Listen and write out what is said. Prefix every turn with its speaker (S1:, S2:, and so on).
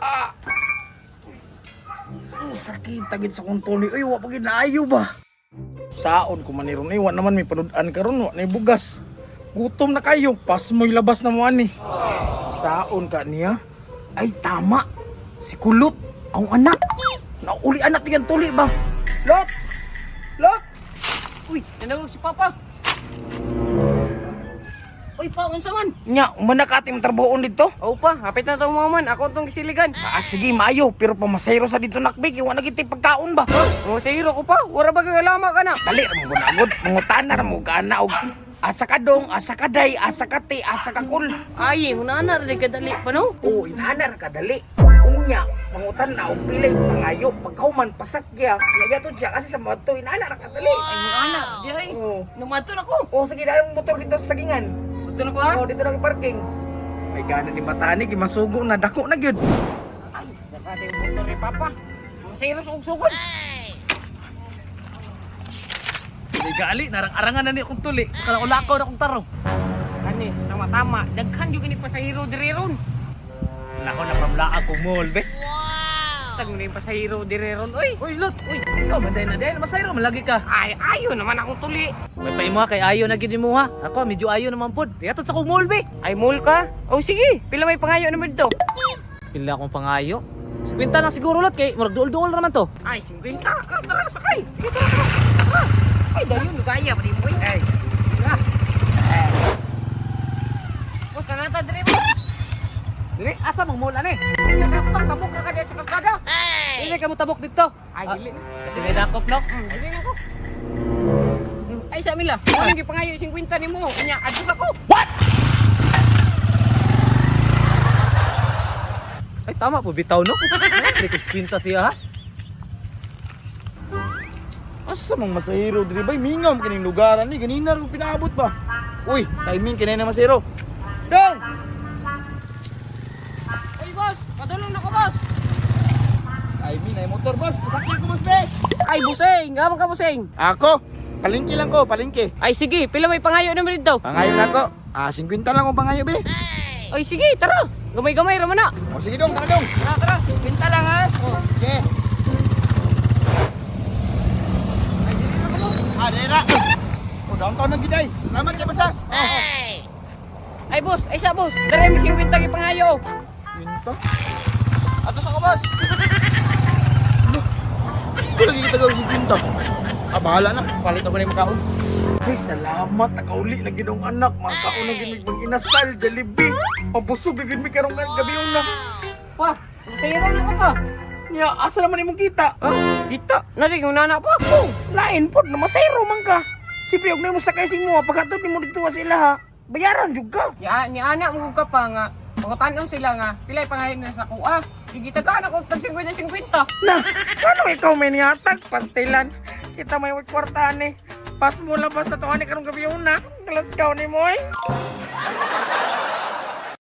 S1: Ah. Ang sakit agad sa kong tuli. Uy, wa pa gid naayo ba? Saon ko man ni ron, eh, wa naman may panud-an karon, wa nay bugas. Gutom na kayo, pas mo'y labas na mo ani. Saon ka niya? Ay tama. Si Kulot, ang anak. Nauli anak diyan tuli ba? Lot! Lot!
S2: Uy, nanawag si Papa. Uy, pa, unsa man?
S1: Nya, umana ka ating trabahoon dito?
S2: Oo pa, hapit na tong mga man. Ako tong gisiligan.
S1: Ah, sige, maayo. Pero pamasayro sa dito nakbig, iwan na kita'y pagkaon ba?
S2: Oh, sa hero ko pa. Wala ba kayo alama ka na?
S1: Dali, ra mo gunagod. Mangutana ra mo gana og asa ka dong, asa ka day, asa ka ti, asa ka kul.
S2: Ay, munana ra kadali pa no.
S1: Oo, inana ra kadali. Unya, mangutan na og pilay pangayo pagkauman pasakya. Nya to siya kasi sa mga to inana ra kadali.
S2: Ay, munana. Di ay.
S1: Oo.
S2: Numadto na ko.
S1: Oh, sige, dahil ang motor dito sa sagingan.
S2: Madto na ko ha.
S1: Oh, dito lang parking. May gana ni Batani, gimasugo na dako na gyud.
S2: Ay, nakati yung motor ni Papa. Masayro sa sugod.
S3: Ay gali, narang-arangan na ni akong tuli. Kalakulakaw na akong taro.
S2: Kani, tama-tama. Daghan yung kini pasahero diri ron.
S3: Lako na pamla ako mall, be.
S2: Tag mo na yung pasahero diri ron. Uy,
S3: Uy, Lot.
S2: uy.
S3: Ikaw, manday na din. Masayro, malagi ka.
S2: Ay, ayo naman akong tuli.
S3: May paimo kay ayo na gid mo ha. Ako, medyo ayo naman pod. Yatot sa kong mall, be.
S2: Ay, mall ka? Oh, sige. Pila may pangayo naman dito.
S3: Pila akong pangayo. 50 lang siguro, Lot, kay murag duol-duol raman to.
S2: Ay, 50. Ah, tara, sakay. Sige, tara, tara. Ah. Ay, dayon, kaya pa rin mo. eh.
S1: Ay,
S2: Ah. Boss, kanata diri, boss.
S3: Dire, asa mang mall ani?
S2: Nasa pa, tabok na ka diya sa kalsada.
S3: Dili ka mo tabok dito.
S2: Ay,
S3: Ah,
S2: dili na.
S3: Kasi may dakop, no?
S2: Dili na ko. Ay, sa mila. Ano yung gipangayo 50 nimo? Unya, adto ako.
S3: Ay, tama po, bitaw, no? Dili ko 50 siya, ha?
S4: Asa mang masahero diri bay mingaw man kining lugaran ni ganina ra ko pinaabot ba. Uy, timing kinay na masahero. Dong!
S2: Ay, boss, padulong na ko, boss.
S4: Timing na motor boss. Pasakyan ko boss be.
S2: Ay, buseng, gamo ka buseng.
S4: Ako, palengke lang ko, palengke.
S2: Ay, sige, pila may pangayo naman dito.
S4: Pangayo na ako. Ah, 50 lang akong pangayo be.
S2: Ay, sige, tara. Gamay-gamay raman na.
S4: O sige dong, tara dong.
S2: Tara, tara.
S4: Pinta lang ha. Okay. Ah, dili na. O downtown na gid ay. Salamat kay basa.
S2: Ay, boss, ay siya, boss. Tara, may 50 gipangayo.
S4: Pinta.
S2: Ato sa ko, boss.
S4: Ko lagi kita gawin 50. Ah, bahala na. Palit ako na yung makaon.
S1: Ay, salamat. Nakauli na ginong anak. Makaon na gid mig inasal, Jollibee. Pabusog na gid mi karong gabi una.
S2: Pa, masayro na ko pa.
S1: Nya, asa naman imong kita?
S2: Ah, kita. Nari, yung nana pa.
S1: Oh, lain pod na masayro man ka. Siyempre, og nimo sakay si mo, paghatod nimo dito sa ila ha. Bayaran jud ka.
S2: Ya, ni anak mo ka pa nga. Pagkatanon sila nga, pilay pangayon na sa kuha. Gigitagaan ako tag 50-50.
S1: Na, paano ikaw may nihatag? Pastilan. Kita may kwarta ani. Pas mo labas na to ani karong gabi una. Glasgow ni mo eh.